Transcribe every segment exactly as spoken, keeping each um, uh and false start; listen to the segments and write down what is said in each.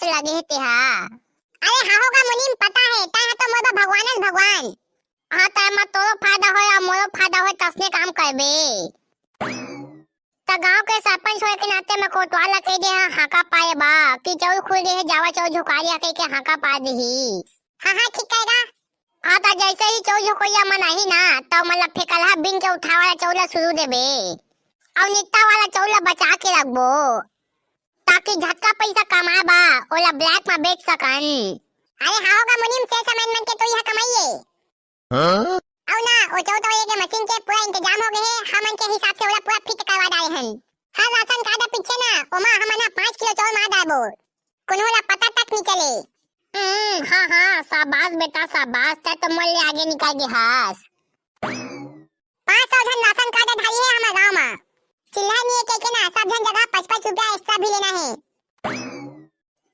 मस्त लगे हे तेहा। अरे हाहो गा मुनीम, पता हे, तैं ह तो मोर बर भगवान हस भगवान। हाँ, तैं म तोरो फायदा होय अउ मोरो फायदा होय, तसने काम करबे। त गांव के सरपंच होय के नाते मैं कोटवार ला कह दे हंव हाका पाए बा कि चौर खुल गे हे, जावा चौर झोंकाय ला कहिके हाका पा दिही। हाँ, हाँ, ठीक कहेगा। हाँ, त जैसे ही चौर झोंकइया मन आही ना, त मतलब फेकलहा बीन के उठाय वाला चौर ला सुरू देबे, अउ नित्ता वाला चौर ला बचा के रखबो, ताकि जतका पइसा कमाए बा, ओला black म बेच सकन। अरे हाहो गा मुनीम, sales man मन के तो इहा कमाई ए। हाँ? अउ ना, ओ चौर तौरे के मशीन के पूरा इंतजाम हो गे हे, हमन के हिसाब से ओला पूरा fit करवा डारे हन। हर राशन कार्ड पीछे ना, ओमा हमन ह पाँच किलो चौर मार डारबो, कोनो ला पता तक नइ चले। हम्म, हाँ, हाँ, शाबाश बेटा, शाबाश, तैं तो मोर ले आगे निकल गे हस। पाँच सौ झन राशन कार्ड धारी हे हमर गांव म। चिल्हा नइ हे कहिके ना, सब झन जगह पाँच पाँच रुपया extra भी लेना हे।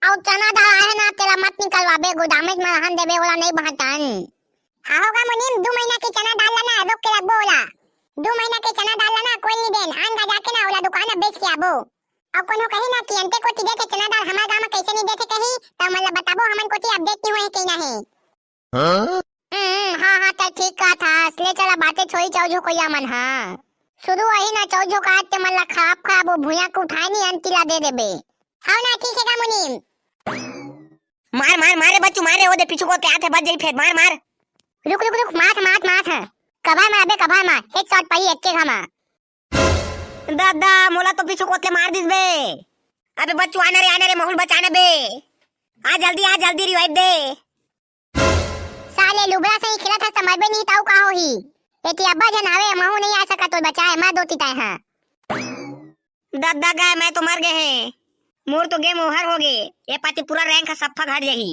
अउ चना दाल आहे ना, तेला मत निकलवाबे, गोदामेच म रहन देबे, ओला नइ बांटन। हाहो गा मुनीम, दू महीना के चना दाल ला ना, रोक के रखबो ओला। दू महीना के चना दाल ला ना, कोई नइ देन, आन गा जाके ना, ओला दुकान म बेच के आबो। अउ कोनो कही ना कि अंते कोती देथे चना दाल, हमर गांव म कइसे नइ देथे कही, त हमन ला बताबो, हमन कोती update नइ होए हे कहिना हे। हाँ? हम्म, हाँ, हाँ, तैं ठीक कहत हस। ले चला बाते छोड़ी चौर झोंकइया मन ह। सुरू होही ना चौर झोंकात ते मन ला खराब खराब ओ भुइयां के उठाय नइ अंती ला दे देबे। हव ना, ठीक हे गा मुनीम। मार, मार, मार रे बच्चू, मार रे, ओ दे पीछू कोती आत हे, बच जाही फेर, मार, मार। रुक, रुक, रुक, मार, मार, मार। कभर मारबे, कभर मार, headshot पड़ी एक्के घमा। ददा, मोला तो पीछू कोती ले मार दिस बे। अबे बच्चू, आना रे, आना रे, महूं ल बचाना बे। आ जल्दी, आ जल्दी, revive दे। साले लुबरा संग खेलत हस त मरबे नहीं त अउ का होही? एती अब्बड़ झन हवे, महूं नइ आ सकत ओ बचाए, मर दो ती तैं हा। ददा गा, मैं तो मर गे हंव। मोर तो game over हो गे। ए पाती पूरा rank ह सफ्फा घट जाही।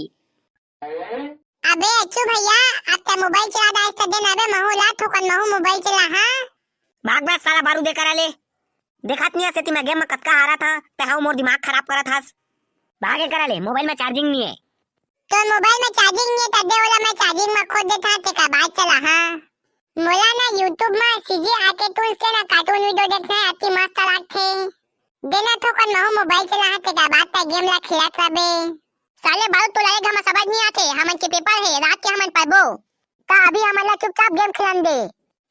अबे अच्छू भैया, अब तैं mobile चला डारेस त दे ना बे महूं ला थोकन, महूं mobile चलाहां। भाग बे साला बारूद ए करा ले। देखत नइ हस एती मैं game म कतका हारत हंव, तैं हा मोर दिमाग खराब करत हस। भाग ए करा ले, mobile म charging नइ हे। तोर mobile म charging नइ हे त दे ओला, मैं charging म खोल देथंव, तेकर बाद चलाहां। मोला ना YouTube म CG Artist Tools के ना cartoon video देखना हे, अति मस्त लागथे। दे ना थोकन महूं mobile चलाहां, तेकर बाद तैं game ला खेलत रहिबे। साले बारूद, तोला ए घमा समझ नइ आथे, हमन के paper हे, रात के हमन पढ़बो। त अभी हमन ला चुपचाप game खेलन दे।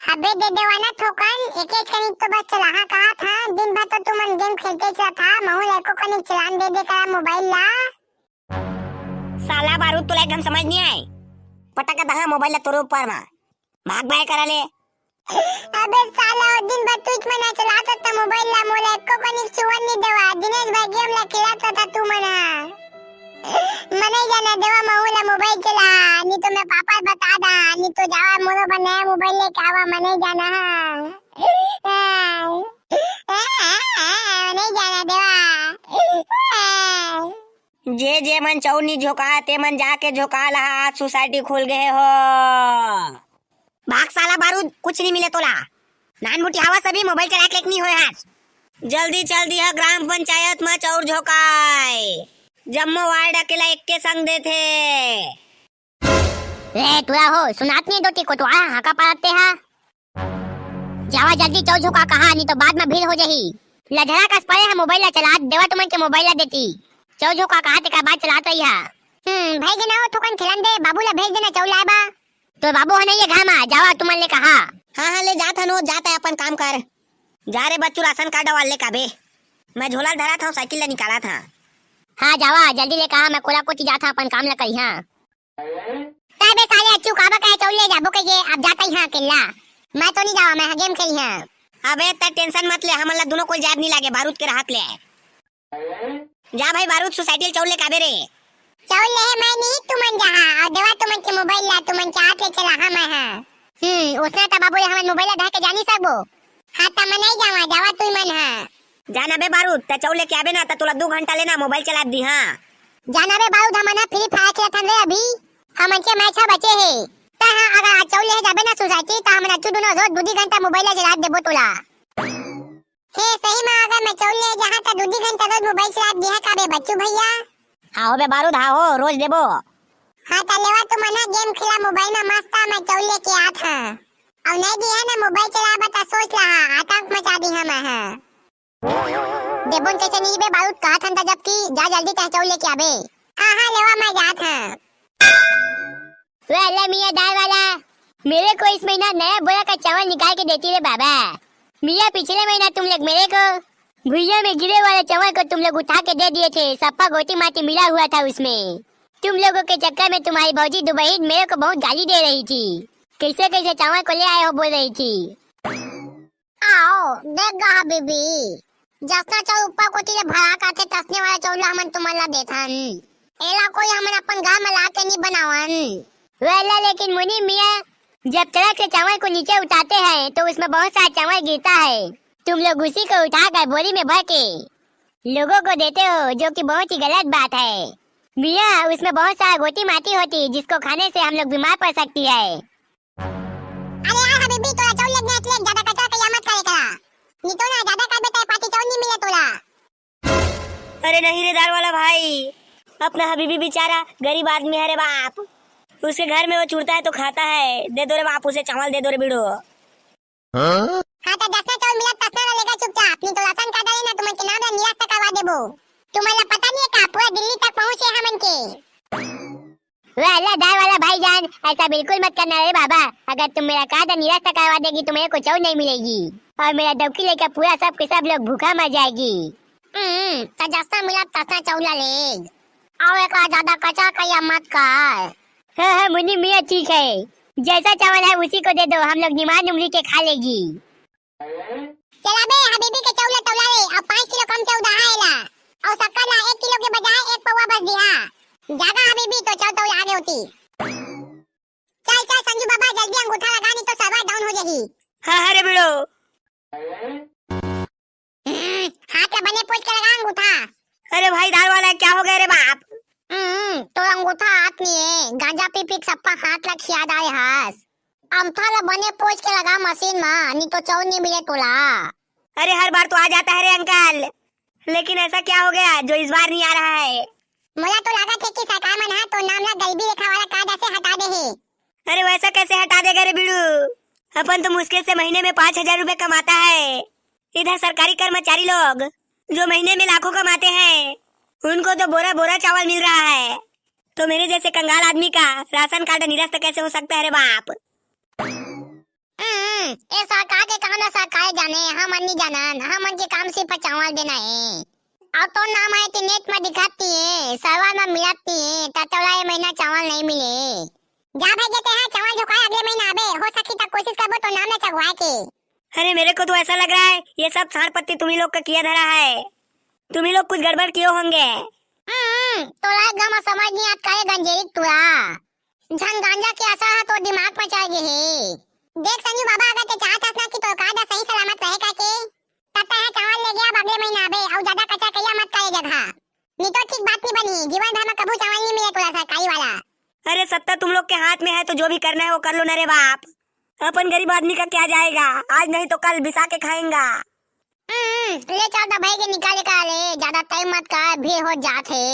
अबे दे देवा ना थोकन, एकेच कनिक तो बस चलाहां कहत हंव, दिन भर तो तुमन game खेलतेच रहथा, महूं ला एको कनिक चलान दे दे करा mobile ला। साला बारूद, तोला एकदम समझ नइ आय। पटक के दहां mobile ला तोरे ऊपर म। भाग बे ए करा ले। अबे साला, ओ दिन भर तुमन चलात रहथा mobile ला, मोला एको कनिक छुवन नइ देवा। दिनेश भाई game ला खेलत रहथा तुमन हा। मैं नइ जाना देवा महूं ला mobile चला, नइ तो मैं पापा ल बता दां, नइ तो जावा मोरो बर नया mobile लेके आवा, मैं नइ जाना हा। मैं नइ जाना देवा। जे जे मन चौर नइ झोंकाय, ते मन जाके झोंका लहा, आज society खुल गे हो। भाग साला बारूद, कुछ नइ मिले तोला। नानमुटी हवस अभी, mobile चलाय के लायक नइ होय हस। जल्दी चल दिहा ग्राम पंचायत म चौर झोंकाय। जम्मो ward अकेला एक्के संग देथे। ए टूरा हो, सुनात नइ हे दोती कोटवार हांका पारत ते हा। जावा जल्दी चौर झोंका कहा, नइ तो बाद म भीड़ हो जाही। लझरा कस परे हा mobile ला चलात, देवा तुमन के mobile ला देती। चौर झोंका कहा तेकर बाद चलात रहिहा। हम्म, भेज देना ओ थोकन खेलन दे, बाबू ला भेज देना चौर लाय बर। तोर बाबू ह नइ हे घर म, जावा तुमन ले कहा। हाँ, हाँ, ले जात हन ओ, जात हे अपन काम कर। जा रे बच्चू, राशन कार्ड वाले का बे। मैं झोला धरत हंव, साइकिल ला निकालत हंव। हाँ, जावा, जल्दी ले कहा, मैं कोला कोती जात हंव, अपन काम ला करिहां। तैं बे साले अच्छू, काबर कहे चौर ले जाबो कहिके, अब जात हंव अकेल्ला। मैं तो नइ जावंव, मैं ह game खेलिहां। अबे तैं tension मत ले, हमन ला दूनों कोई जाब नइ लागे, बारूद के रहत ले। जा भाई बारूद, society ले चौर ले काबे रे। चौर ले हे मैं नहीं, तुमन जाहा, अउ देवा तुमन के mobile ला, तुमन के हाथ ले चलाहां मैं हा। हम्म, ओसना त बाबू रे हमन mobile ला धर के जा नइ सकबो। हाँ त मैं नइ जावंव, जावा तुमन हा। जा ना बे बारूद, तैं चौर लेके आबे ना, त तोला दू घंटा ले ना mobile चलाय दिहां। जा ना बे बारूद, हमन हा Free Fire खेलत हन रे अभी, हमन के match हा बचे हे। तैं हा अगर आज चौर ले जाबे ना society, त हमन हा दूनों रोज दू दू घंटा mobile ला चलाय देबो तोला। हे, सही म अगर मैं चौर ले जाहां त दू दू घंटा रोज mobile चलाय दिहा का बे बच्चू भैया? हाँ हो बे बारूद, हाँ हो, रोज देबो। हाँ त लेवा तुमन हा game खेला mobile म मस्त, मैं चौर लेके आत हंव। अउ नइ दिहा ना mobile चलाय बर त सोच लहा, आतंक मचा दिहा मैं हा। टेबुन कइसे नहीं बे बारूद, कहा था जबकि जा जल्दी तह चाउर लेके आबे। हाँ, हाँ, लेवा, मैं जात हूँ। वे अल्लाह मियाँ दाल वाला, मेरे को इस महीना नया बोरा का चावल निकाल के देती रे बाबा। मियाँ, पिछले महीना तुम लोग मेरे को भुइया में गिरे वाले चावल को तुम लोग उठा के दे दिए थे, सप्पा गोटी माटी मिला हुआ था उसमें। तुम लोगों के चक्कर में तुम्हारी भौजी दुबई मेरे को बहुत गाली दे रही थी, कैसे कैसे चावल को ले आए हो बोल रही थी। आओ, देख गा हबीबी, जसना चाउर ऊपर कोती ले भरा के आथे, तसने वाला चाउर ला हमन तुमन ला देथन। एला कोई हमन अपन घर में ला के नहीं बनावन। वेला, लेकिन मुनीम मियाँ, जब ट्रक से चावल को नीचे उठाते हैं तो उसमें बहुत सारा चावल गिरता है, तुम लोग उसी को उठाकर बोरी में भर के लोगों को देते हो, जो कि बहुत ही गलत बात है। मियाँ, उसमें बहुत सारा गोटी माटी होती, जिसको खाने से हम लोग बीमार पड़ सकती है। अरे यार हबीबी, तोला चाउर लेके आत ले, ज्यादा कचरा कइया मत करे करा। नी तो ना ज्यादा करबे त पाती चाउर नी मिले तोला। अरे नहीं रे दाल वाला भाई, अपना हबीबी बेचारा गरीब आदमी है रे बाप। उसके घर में वो चुरता है तो खाता है, दे दो रे बाप, उसे चावल दे दो रे बिड़ो। हाँ, तो जसना चाउर मिला तसना ला लेगा चुपचाप, नी तो राशन कार्ड वाले ना तुमन के नाम ला निरस्त करवा देबो। तुमन ला पता नहीं है का, पूरा दिल्ली तक पहुँचे हमन के। वाला दाल वाला भाईजान, ऐसा बिल्कुल मत करना रे बाबा। अगर तुम मेरा कार्ड निरस्त करवा देगी तो मेरे को चाउर नहीं मिलेगी और मेरा डौकी लेकर पूरा सब के सब लोग भूखा मर जाएगी। हम्म, तो जसना मिला तसना चाउर ला लेग। अउ एक ज्यादा कचरा कइया मत कर। हाँ, हाँ, मुनीम मियाँ, ठीक है, जैसा चावल है उसी को दे दो, हम लोग निमार निमरी के खा लेगी। चला बे, हबीबी के चाउर ला तौला रे, अउ पाँच किलो कम चाउर दहा एला, अउ शक्कर ला एक किलो के बजाय एक पौवा बस दिहा। जागा हबीबी, तो चाउर तौला आगे होती। चल, चल, संजू बाबा, जल्दी अंगूठा लगा, नहीं तो server down हो जाही। हाँ, हाँ रे बिड़ो। हम्म, हाथ ला बने पोंछ के लगा अंगूठा। अरे भाई दाल वाला, क्या हो गया रे बाप? हम्म, तो अंगूठा हाथ में है, गांजा पी पी के सप्पा हाथ ला खिया डाले हस। अंगूठा ला बने पोंछ के लगा मशीन मा, नहीं तो चाउर नहीं मिले तोला। अरे हर बार तो आ जाता है रे अंकल, लेकिन ऐसा क्या हो गया जो इस बार नहीं आ रहा है? मोला तो लागत है कि सरकार मन हा तोर नाम ला गरीबी रेखा वाला कार्ड से हटा दे हे। अरे वैसा कैसे हटा देगा रे बिड़ू? अपन तो मुश्किल से महीने में पाँच हजार रुपए कमाता है। इधर सरकारी कर्मचारी लोग जो महीने में लाखों कमाते हैं, उनको तो बोरा बोरा चावल मिल रहा है, तो मेरे जैसे कंगाल आदमी का राशन कार्ड निरस्त कैसे हो सकता है रे बाप? हम्म, ए सरकार के काम ला सरकार जाने, हमन नी जानन, हमन के काम सिर्फ चावल देना हे। अउ तोर नाम हे कि नेट में दिखत नी हे, server में मिलत नी हे, त तोला ये महीना चावल नहीं मिले। जा भाई, जे ते हा चावल झोंकाए, अगले महीना आबे, हो सकी त कोशिश करबो तोर नाम ला चघवाए के। अरे मेरे को तो ऐसा लग रहा है ये सब सांड़ पत्ती तुम्ही लोग का किया धरा है, तुम्ही लोग कुछ गड़बड़ किए होंगे। हम्म, तोला एकदम समझ नहीं आत का रे गंजेरी टूरा। झन गांजा के असर ह तोर दिमाग में चढ़ गे हे। देख संजू बाबा, अगर ते चाहत हस ना कि तोर कार्ड सही सलामत रहे करके, तब तैं ह चावल ले गया, अब अगले महीना आबे, अउ ज्यादा कचरा कइया मत करे जगह। नी तो ठीक बात नी बनी, जीवन भर में कभू चावल नी मिले तोला सरकारी वाला। अरे सत्ता तुम लोग के हाथ में है तो जो भी करना है वो कर लो ना रे बाप। अपन गरीब आदमी का क्या जाएगा, आज नहीं तो कल बिसा के खाएंगा। हम्म, ले चल दबाई के निकाले का ले, ज्यादा टाइम मत कर, भीड़ हो जात हे।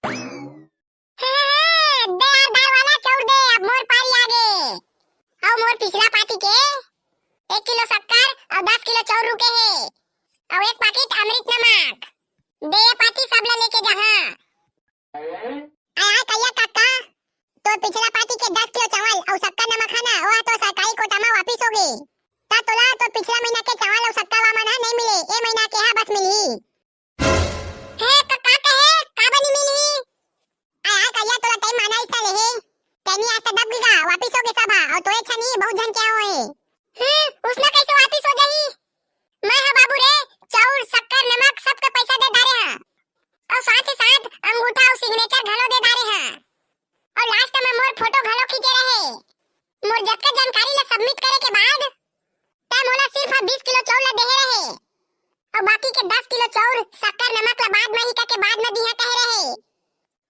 हे, हे, हे, दे यार दाल वाला चाउर दे, अब मोर पारी आ गे। अउ मोर पिछला पाती के एक किलो शक्कर अउ दस किलो चाउर रुके हे, अउ एक पाकिट अमृत नमक। दे ये पाती सब ला लेके जहाँ। आय, आय, करिया काका, तोर पिछला पाती के दस किलो चावल अउ शक्कर नमक हे ना, ओह तो सरकारी कोटा म वापिस हो गे। त तोला तोर पिछला महीना के चावल अउ शक्कर वा मन ह नइ मिले, ए महीना के ह बस मिलही। हे, त का कहे, काबर नइ मिलही? आय, आय, करिया, तोला टाइम माना इस ले हे। तैनी आज त दब गिगा, वापिस हो गे सब ह, अउ तोरे छनी बहुत झन के होए। हे, उसना कैसे वापिस हो जाही? मैं ह बाबू रे, चाउर, शक्कर, नमक, सबके पैसा दे डारे हं। अउ साथ ही साथ अंगूठा अउ signature घलो दे डारे हं। अउ last में मोर photo घलो खींचे रहे। मोर जतका जानकारी ला submit करे के बाद तैं मोला सिर्फ बीस किलो चाउर ला देहे रहे। अउ बाकी के दस किलो चाउर, शक्कर, नमक ला बाद में ही कके बाद में दिहा कहे रहे।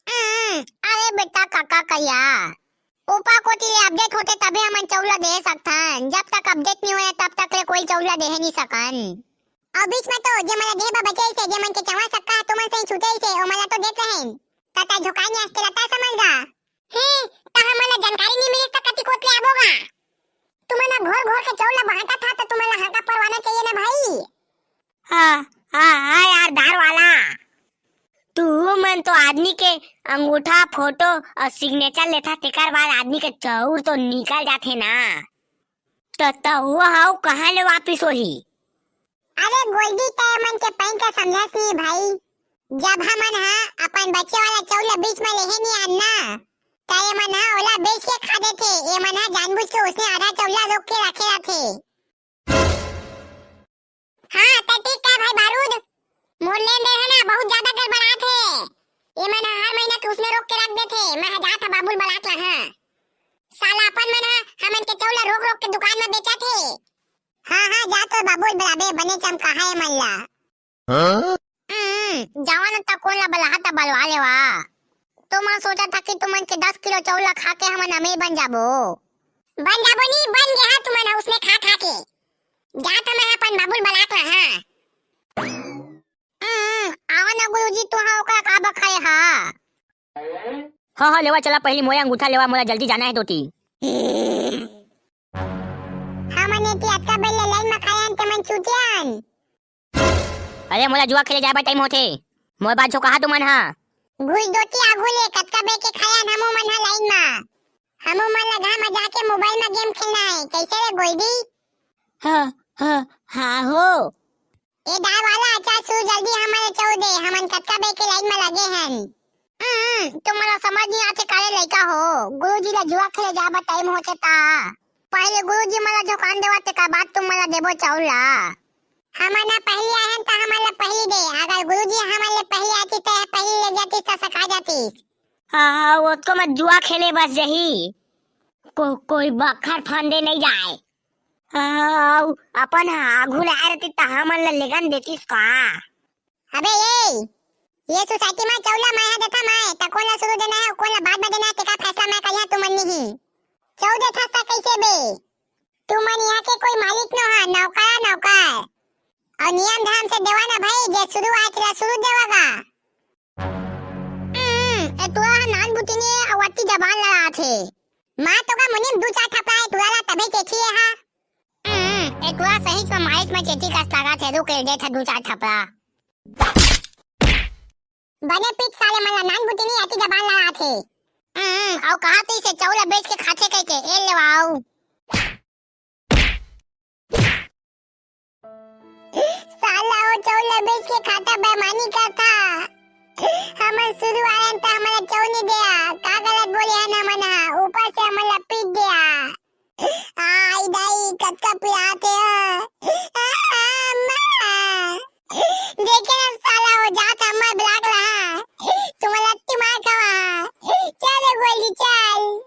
हम्म, अरे बेटा काका कहिया, ऊपर कोती ले update होते तभे हमन चाउर ला दे सकथन। जब तक update नइ होय, तब तक ले कोई चाउर ला देहे नइ सकन। अउ बीच में तो जे मन ला देहे बर बचे रहिसे, जे मन के चावल शक्कर ह तुमन से ही छूटे रहिसे, ओमन ला तो देत रहेन। त तैं झोंकाई नइ आस के लता समझ गा। हे, त हमन ला जानकारी नइ मिलिस त कति कोत ले आबो गा? तुमन ह घोर घोर के चाउर ला बांटत हा त तुमन ला हांका परवाना चाहिए ना भाई। हाँ, हाँ, हाँ यार, अंगूठा, फोटो अउ सिग्नेचर लेथा, तेकर बाद आदमी के चउर तो निकल जाथे ना। त, त वो हव कहाँ ले वापिस होही? अरे गोल्डी, तै मन के पइन के समझस नहीं भाई। जब हमन ह अपन बचे वाला चउर ल बीच म लेहे नहीं आन ना, त एमन ह ओला बेच के खा देथे। एमन ह जानबूझ के उसने आधा चउर ल रोक के रखे रथे। हाँ, त ठीक है भाई बारूद, मोर लेन देन है ना बहुत ज्यादा गड़बड़ात हे। एमन ह हर महीना के उसने रोक के रख देथे। मैं ह जात ह बाबुल बलात ला, हाँ। साला अपन मन ह हमन के चउर ल रोक रोक के दुकान म बेचत हे। हाँ, हाँ, जा तो बाबुल बलाबे, बने चमकाहा एमन ला। हाँ? हम्म, जावा न त कोन ला बलाहा त बलवा लेवा। तुमन सोचत हा कि तुमन के दस किलो चउर ला खा के हमन अमीर बन जाबो। बन जाबो नी, बन गे हा तुमन उसने खा खा के। जा त मैं अपन बाबुल बलात ला, हाँ। हम्म, आवा न गुरुजी, तू हा ओकरा का बखाए हा? हाँ, हाँ, लेवा चला, पहली मोला अंगूठा लेवा, मोला जल्दी जाना है दोती। हमन एती अतका बेर ले लाइन म खड़े हन, तेमन चूतिया हन। अरे, मोला जुआ खेले जाए बर टाइम होथे, मोर बात झोंकाहा तुमन हा। घुस दोती आघू ले, कतका बेर के खड़े हन हमू मन हा लाइन म। हमू मन ला घर म जाके मोबाइल म गेम खेलना है, कैसे रे गोल्डी? हाँ, हाँ, हाँ हो। ए दाई वाला, अच्छा सु जल्दी हमन ला चउर दे, हमन कतका बेर के लाइन म लगे हन। हम्म, तुमन ला समझ नहीं आथे काले लइका हो, गुरुजी ला जुआ खेले जाए बर टाइम होथे ता। पहले गुरुजी मन ला झोंकान देवा, तेकर बाद तुमन ला देबो चउर ला। हमन ह पहली आए हन त हमन ला पहली दे, अगर गुरुजी हमन ले पहली आतिस त पहली ले जातिस त सका जातिस। हाँ, ओतको मत जुआ खेले बस जही। को-, कोई बखर फंदे नहीं जाए। हाँ, अउ अपन आघू ले आए रहती त हमन ला लेगन देतिस का? अबे ये, ये सोसाइटी म चउर ला मैं ह देथा मैं, त कोन ला शुरू देना है, कोन ला बाद म देना है, तेकर फैसला मैं करिहा, तुमन नहीं। चउर देथस त कैसे बे? तुमन यहाँ के कोई मालिक नो हा, नौकर, नौकर। अउ नियम धरम से देवा ना भाई, जे शुरू आए तेला शुरू देवा गा। हम्म, ए टुरा ह नान बुतिनी ए, अउ अति जबान लड़ात हे। मार तो का मुनिम दू चार थपड़ा ए टुरा ला, तभे चेती ए हा। हम्म, ए टुरा सही म मारिच म चेती कस लागत हे, रुक ए देत हे दू चार थपड़ा। बने पीट साले मन ला, नान बुतिनी अति जबान लड़ात हे। हम्म, अउ कहा तो इसे चउर ला बेच के खाथे कहिके, ए लेवाऊ। साला वो चउर ल बेच के खाता, बेईमानी करता। हमन शुरू आयन त हमन ल चउर नहीं देया। का गलत बोले हन हमन ह? ऊपर से हमन ल पीट देया। आई दाई, कतका पिरात हे। आ, आ, अम्मा। देखे ना साला वो जात हमर ब्लॉक ला। तुमन ल अति मार खवा। चल रे गोल्डी, चल।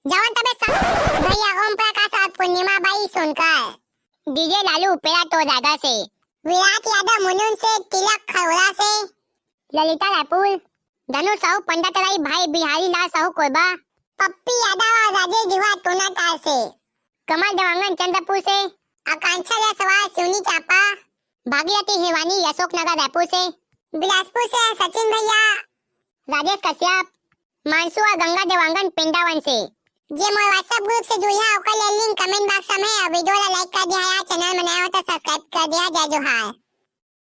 जवन तबे सा-, भैया ओम प्रकाश और पूर्णिमा बाई सोनकर। डीजे लालू पेड़ा तो दादा से। विराट यादव मुनुन से, तिलक खरोड़ा से। ललिता रायपुर। धनु साहू पंडा तलाई भाई बिहारी लाल साहू कोरबा। पप्पी यादव और राजेश धुआ टोना तार से। कमल देवांगन चंद्रपुर से। आकांक्षा जायसवाल सिवनी चांपा। भागीरथी हिरवानी अशोक नगर रायपुर से। बिलासपुर से सचिन भैया। राजेश कश्यप। मानसू और गंगा देवांगन पेंडावन से। जे मोर WhatsApp group से जुड़िहा, ओकर ले link comment box में है। और video ला like कर दिया यार, channel में नया हो तो subscribe कर दिया। जय जोहार।